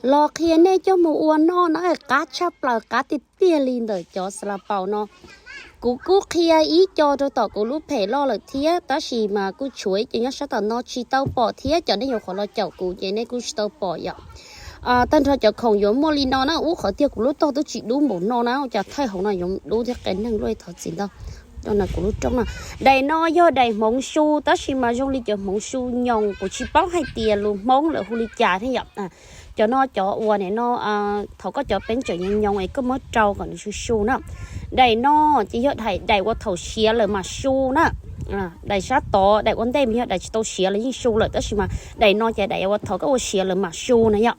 Los qhia nej coj mus ua noj na, qab tshaj plaws, qab tiag tiag li ntawm cov xav las paus no. Kuv kuj qhia ib co rau tom kuv lub phem loj lawm thiab, tab sis mas kuj tshuav ib co nyob sab tom no tsis tau pom thiab, cov nej yuav qhuav los caum kuv ces nej kuj tsis tau pom yom. Tag nrho cov khoom yuav muaj li no na, ub qhov tiag kuv lub tog twb tsis dub npaum no na, cas thaij hauv no yuav dub thiab qe neeg luaj, thov txim ntau. Kuv lub rooj no, daim no yog daim hmoov su, tab sis mas zoo li cov hmoov su nyoos, kuv tsis paub hais tias lus Hmoob lawv hu li cas thiab yom. Cov no cov uas nim no, thaum koj cov peeb tseem nyoos nyoos es koj muab rau kom nws su su na. Daim no ces yog daim, daim uas thaum siav lawm mam su na. Daim sab tod, daim ua ntej mas yog daim tsis tau siav los yeej su lawm, tab sis mas daim no ces daim uas thaum koj ua siav lawm mam su na yom.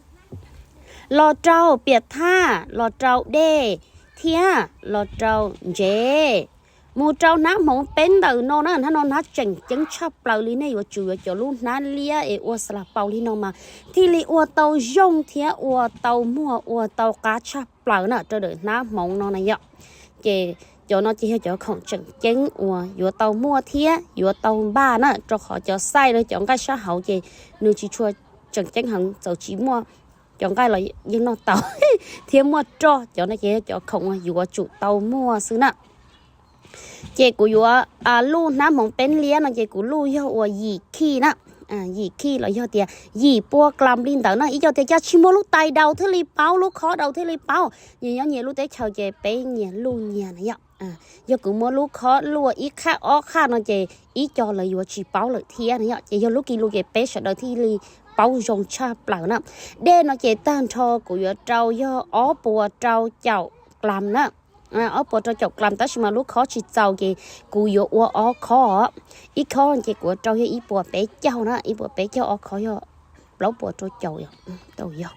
Los rau piam thaj, los rau dej, thiab los rau ntsev. Mus rau hnab hmoov peb ntawm no na, hnab no hnab tseem ceeb tshaj plaws li, nej yuav tsum yuav cov lub hnab liab es ua xav las paus li no mas thiaj li ua tau zoo thiab ua tau muag ua tau qab tshaj plaws na rau ntawm hnab hmoov no na yom. Ces cov no ces yog cov khoom tseem ceeb uas yuav tau muaj thiab yuav tau npaj na, rau qhov cov xaij los cov nqaij sab hauv ces nws tsis tshua tseem ceeb heev, txawm tsis muaj cov nqaij los yeej noj tau thiab muaj roj. Cov no ces yog cov khoom uas yuav tsum tau muaj xwb na. Ces kuv yuav luj hnab hmoov peb liab no ces kuv luj yog ua yim khij na, yim khij los yog tias yim pua klas li ntawd na. Ib co tias cas tsis muaj lub tais daus thiaj li paub, lub khob daus thiaj li paub. Nyias nyob nyias lub teb chaws ces peb nyias luj nyias na yom. Yog kuv muab lub khob luaj ib qhaj ob qhaj no ces ib co lawv yuav tsis paub lawm thiab na yom. Ces yog lub kis lus ces peb sawv daws thiaj li paub zoo tshaj plaws na. Dej no ces tag nrho kuv yuav rau yog ob puas rau caum klas na. Ob puas rau caum klas, tab sis mas lub khob tsis txaus ces kuv yuav ua ob khob. Ib khob ces kuv rau yog ib puas peb caug na, ib puas peb caug, ob khob yog plaub puas rau caum yom. Tau yog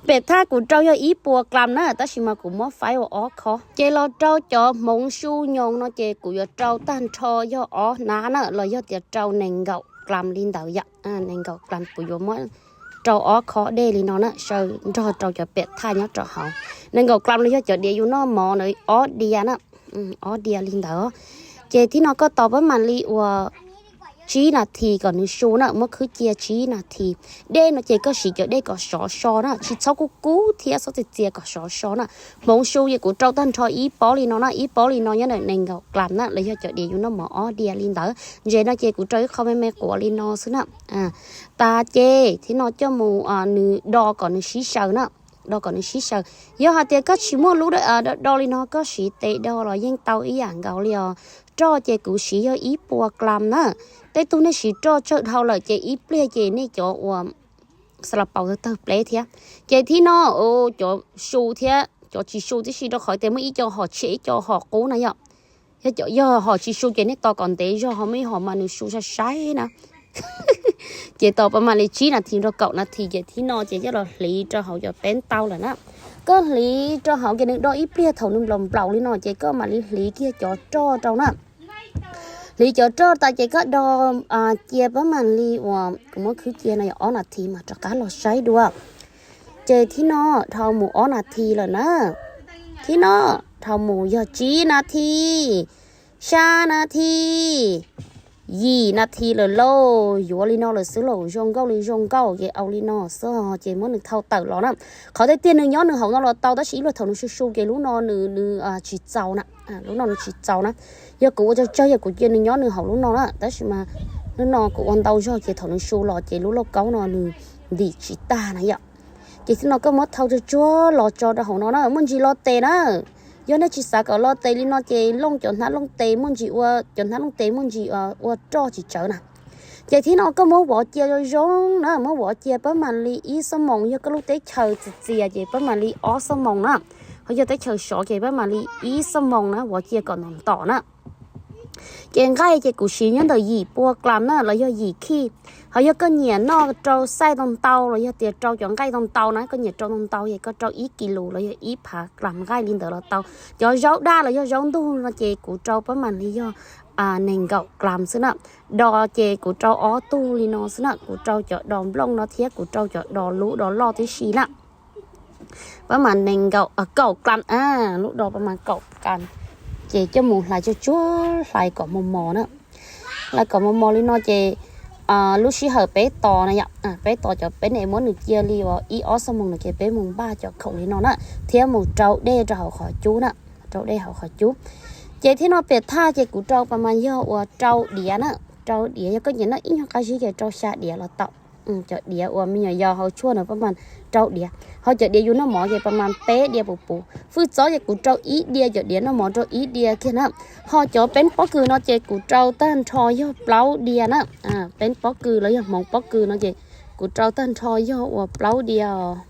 pem thaj kuv rau yog ib puas klas na, tab sis mas kuv muab faib ua ob khob. Ces los rau cov hmoov su nyoos no ces kuv yuav rau tag nrho yog ob hnab na, los yog tias rau nees nkaum klas li ntawd yom. Nees nkaum klas kuv yuav muab rau ob khob dej li no na, saw nrog rau cov pem thaj nyob rau hauv. Nees nkaum klas los yog cov diav yus noj mov na, ob diav na, ob diav li ntawd. Ces thib no koj tos pab mam li uas tsib nas this kom nws su na, muab khwb cia tsib nas this. Dej no ces koj siv cov dej kom sov so na, tsis txhob kub kub thiab txhob txias txias, kom sov so na. Hmoov su ces kuv rau tag nrho ib pob li no na, ib pob li no nyob ntawm nees nkaum klas na, los yog cov diav yus noj mov ob diav li ntawd. Ntses no ces kuv rau ib qho me me quav li no xwb na. Tas ces thib no coj mus nws do kom nws sib xyaw na, do kom nws sib xyaw. Yog hais tias koj tsis muaj lub do li no koj siv tes do los yeej tau ib yam nkaus li os. Roj ces kuv siv yog ib puas klas na. Tej tug nej siv roj tsawg dhau lawm ces ib pliag ces nej cov uas xav las paus tawg pleb thiab. Ces thib no cov su thiab cov tsis su tib si, rau qhov tias muaj ib co hom tshiab ib co hom qub na yom. Yog hom tsis su ces nej tos kom ntev zog, ho muaj ib hom mas nws su sai sai na. Ces tos pab mam li tsib nas this rau kaum nas this ces thib no ces coj los hliv rau hauv cov peb ntau lawm na. Koj hliv rau hauv ces nws do ib pliag, thaum nws nplaum nplaum li no ces koj mam li hliv kiag cov roj rau na. Hliv cov roj tas ces koj do cia pab mam li uas kuv muab khwb cia no yog ob nas this mas rov qab los saib dua. Ces thib no dhau mus ob nas this lawm na. Thib no dhau mus yog tsib nas this, xya nas this, yim nas this lawm lauj. Yuav li no lawm xwb lauj, zoo nkauj li zoo nkauj ces au li no xwb ces muab nws thau tawm los na. Qhov tiag tiag nws nyob nws hauv no los tau, tab sis ib pliag thaum nws su su ces lub no nws nws tsis txaus na. Lub no nws tsis txaus na. Yog kuv ua tsawg tsawg yog kuv cia nws nyob nws hauv lub no na, tab sis mas lub no kuv ua ntau zog ces thaum nws su los ces lub lauj kaub no nws ntim tsis tag na yom. Ces thib no koj muab thau tsuag tsuag los tso rau hauv no na, muaj ntsis lo tes na. Yog nej tsis xav kom lo tes li no ces looj cov hnab looj tes, muaj ntsis ua cov hnab looj tes muaj ntsis ua roj tsis tsawv na. Ces thib no koj muab vov cia zoo zoo na, muab vov cia pab mam li ib xuab moos, yog koj lub teb chaws txias txias ces pab mam li ob xuab moos na. Ho yog teb chaws sov ces pab mam li ib xuab moos na, vov cia kom ntom ntom na. Ces nqaij ces kuv siv nyob ntawm yim pua klas na los yog yim khij. Ho yog koj nyiam noj rau xaij ntau ntau los yog tias rau cov nqaij ntau ntau na, koj nyiam rau ntau ntau ces koj rau ib kis lus los yog ib phav klas nqaij li ntawd los tau. Cov zaub daj los yog zaub ntug no ces kuv rau pab mam li yog nees nkaum klas xwb na. Do ces kuv rau ob tug li no xwb na, kuv rau cov do nplooj no thiab kuv rau cov do lub do loj tib si na. Pab mam nees nkaum, kaum klas, lub do pab mam kaum klas. Ces coj mus hlais tsuag tsuag, hlais kom mos mos na. Hlais kom mos mos li no ces lub sij hawm peb tos na yom, peb tos cov peb es muab nws cia li uas ib ob xuab moos no ces peb mus npaj cov khoom li no na, thiab mus rau dej rau hauv qhov cub na, rau dej hauv qhov cub. Ces thiab no piam thaj ces kuv rau pas mas yog uas rau diav na, rau diav yog koj nyiam noj ib nyuag qab zib ces rau xya diav los tau. Cov diav uas me nyuam yaus hauv tshuaj na pas mas rau diav, ho cov diav yus noj mov ces pas mas peb diav puv puv. Fwj txob ces kuv rau ib diav, cov diav noj mov rau ib diav kiag na. Ho cov peeb pob kws no ces kuv rau tag nrho yog plaub diav na, peeb pob kws los yog hmoov pob kws no ces kuv rau tag nrho yog uas plaub diav.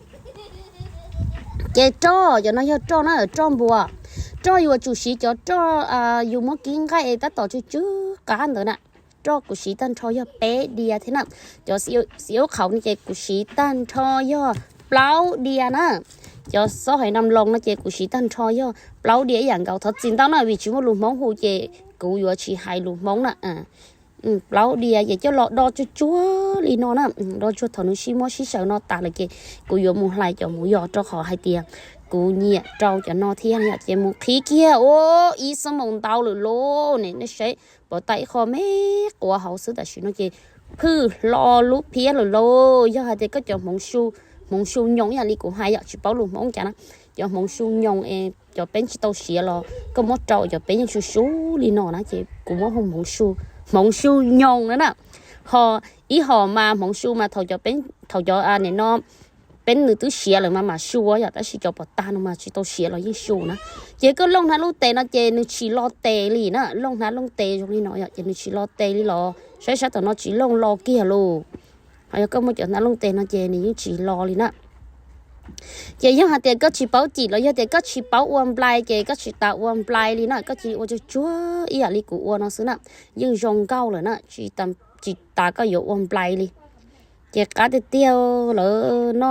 Ces roj, cov no yog roj na, roj npua. Roj yuav tsum siv cov roj yus muab kib nqaij tab tom tsw tsw qab ntawd na. Roj kuv siv tag nrho yog peb diav thiab na. Cov xi ub qhauv no ces kuv siv tag nrho yog plaub diav na. Cov xob haiv nam loos no ces kuv siv tag nrho yog plaub diav ib yam nkaus. Thov txim ntau na vim tsis muaj lus Hmoob hu ces kuv yuav tsis hais lus Hmoob na. Plaub diav ces coj los do tsuag tsuag li no na, do tsuag thaum nws sib muab sib xyaw no tas lawm ces kuv yuav mus hlais cov hmoov yos rau qhov hais tias kuv nyiam rau cov no thiab yom. Ces mus qhib kiag ua ib xuab moos ntau lawm lauj ne, nej saib pov tas ib qho me quav hauv xwb tam sim no ces phwj hlo lub phiab lawm lauj. Yog hais tias koj cov hmoov su nyoos ib yam li kuv hais yom, tsis paub lus Hmoob cas na, cov hmoov su nyoos es cov peeb tsis tau siav los koj muab rau cov peeb yeej su su li no na ces kuv muab hu hmoov su nyoos na na. Ho ib hom mas hmoov su mas thaum cov, thaum cov nim no peeb nws twb siav lawm mas mam su yom, tab sis cov pov tas no mas tsis tau siav los yeej su na. Ces koj looj hnav looj tes no ces nws tsis lo tes li na, looj hnav looj tes zoo li no yom ces nws tsis lo tes li los saib sab tom no tsis looj lo kiag lauj. Ho yog koj muaj cov hnav looj tes no ces nws yeej tsis lo li na. Ces yog hais tias koj tsis paub cim los yog tias koj tsis paub ua nplai ces koj tsis tas ua nplai li na, koj cia li ua tsuag tsuag ib yam li kuv ua no xwb na, yeej zoo nkauj lawm na, tsis tas koj yuav ua nplai li. Ces qab tiag tiag lawm no,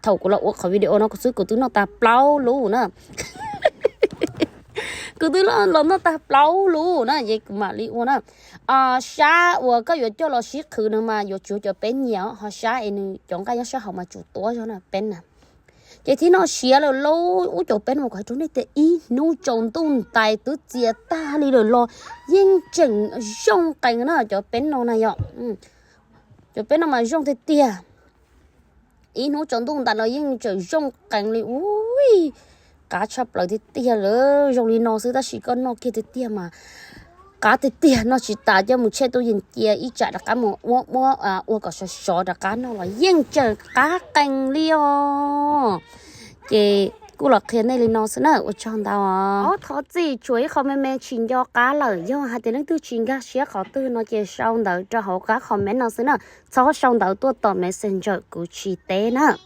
thaum kuv los ua qhov video no kuv xwb kuv twb noj tag plaub lub na. Kuv twb los noj tag plaub lub na, ces kuv mam li ua na. Sab uas koj yuav coj los sib qhwv no mas yuav tsum cov peeb nyiam, ho sab es nws cov nqaij nyob sab hauv mas tsum tuab zog na peeb na. Ces thiab no siav lawm lauj, ub cov peeb no kuv hais rau nej tias ib hnub tsaus ntuj ntais twb txias tag li lawm los yeej tseem zoo qees na cov peeb no na yom. Cov peeb no mas zoo tiag tiag, ib hnub tsaus ntuj ntais los yeej tseem zoo qees li ub. Qab tshaj plaws tiag tiag lawm, zoo li no xwb tab sis koj noj kiag tiag tiag mas qab tiag tiag, noj tsis tas coj mus tshem tub yees cia ib tsam rov qab mus ua muab ua kom sov sov rov qab noj los yeej tseem qab qees li os. Ces kuj los qhia nej li no xwb na, ua tsaug ntau. Ob thov txim tshuav ib qho me me tsis nco qab lawm, yog hais tias leej twg tsis nkag siab qhov twg no ces sau ntawv rau hauv qab comment no xwb na, txhob sau ntawv tuaj tom Messenger kuv tsis teb na.